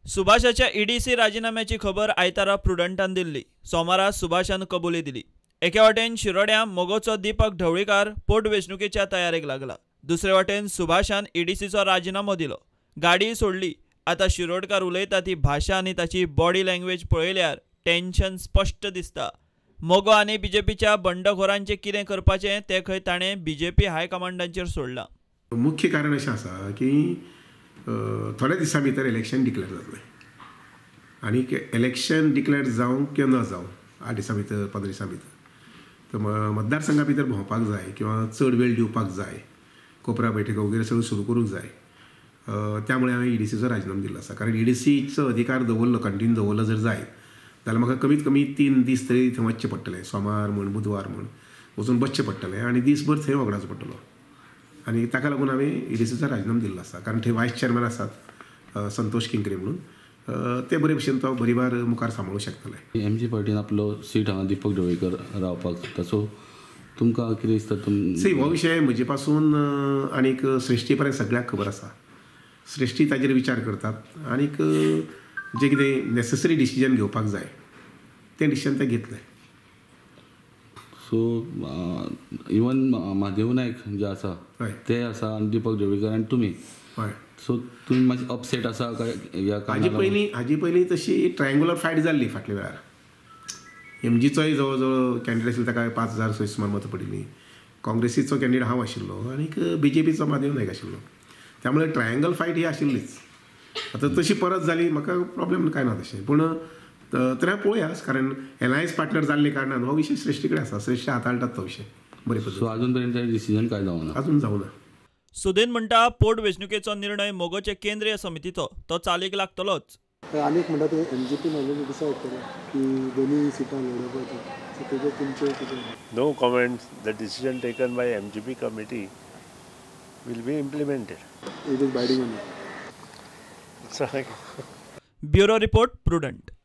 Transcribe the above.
सुभाषाच्या EDC राजिनाम्याची खबर आयतारा प्रुडंटान दिल्ली. सोमारा सुभाषान कबुली दिली. एके वाटेन शिरोड्यां मगोचो दीपक ढवळीकार पोटवेंचणुकेच्या तयारेक लागला, दुसरे वाटेन सुभाषान ईडीसीचो राजिनामो दिलो, गाडीय सोडली. आतां शिरोडकार उलयता ती भाशा आनी ताची बॉडी लँग्वेज पळयल्यार टेन्शन स्पश्ट दिसता. मगो आनी बीजेपीच्या बंडखोरांचें कितें करपाचें तें खंय ताणें बीजेपी हायकमांडाचेर सोडलां. मुख्य कारण अशें आसा की थोड्या दिसां भितर इलेक्शन डिक्लेअर जातलें आनी इलेक्शन डिक्लेअर जावं किंवा न जावं 8 दिसां भितर 15 दिसां भितर तर मतदारसंघा भितर भोंवपाक जाय किंवा चड वेळ दिवपाक जाय, कोपरा बैठका वगैरे सगळें सुरू करूंक जाय. त्यामुळे हांवें ईडीसीचो राजिनामो दिल्लो आसा, कारण ईडीसीचो अधिकार दवरलो, कंटिन्यू दवरलो जर जायत जाल्यार म्हाका कमीत कमी 3 दीस तरी थंय वचचें पडटलें, सोमार म्हण बुधवार म्हण वचून बसचें पडटलें आनी दीसभर थंय वगडाचो पडटलो. आनी ताका लागून हांवें ईडीसीचो राजिनामो दिल्लो आसा, कारण थंय वायस चेअरमॅन आसात संतोष किंकरे म्हणून, ते बरे भशेन तो बरीबार मुखार सांबाळूंक शकतले. एमजी पार्टीन आपलो सीट हांगा दीपक ढवळीकर रावपाक सोदता, सो तुमकां कितें दिसता? सी, हो विशय म्हजे पासून आनीक श्रेश्ठी पर्यंत सगळ्याक खबर आसा. श्रेश्ठी ताजेर विचार करतात आनीक जे कितें नेसेसरी डिसिजन घेवपाक जाय तें डिसिजन ते घेतले. सो इवन म्हादेव नायक जे आसा ते आसा आनी दीपक ढवळीकर आनी तुमी, हय, सो तुमी मातशें अपसेट आसा काय ह्या कारणाक? हाजी पयलीं तशी ट्रायंगुलर फायट जाल्ली फाटल्या वेळार. एमजीचोय जवळ जवळ कॅन्डिडेट आशिल्लो ताका 5000 सुमार मतां पडिल्लीं, काँग्रेसीचो कॅन्डिडेट हांव आशिल्लो आनीक बीजेपीचो म्हादेव नायक आशिल्लो. त्यामुळे ट्रायंगल फायट ही आशिल्लीच. आतां तशी परत जाली म्हाका प्रॉब्लेम कांय ना तशें, पूण तरी हांव पळोवया, कारण एलायन्स पार्टनर जाल्ले कारणान हो विशय श्रेश्ठी कडेन आसा, श्रेश्ठ हाताळटात तो विशय बरे पद्दतीन. सो अजून पर्यंत डिसिजन काय जावना? अजून जावना. सुदीन म्हणटा पोटवेंचणुकेचो निर्णय मगोचे केंद्रीय समितीचो, तो चालीक लागतलोच. आनीक म्हणटा ते एमजीपीन ऑलरेडी डिसायड केला की दोनूय सिटां लडोवपाचीं, सो तेजेर तुमचें कितें? No comments. The decision taken by MGP committee will be implemented. It is binding on you. Bureau report, Prudent.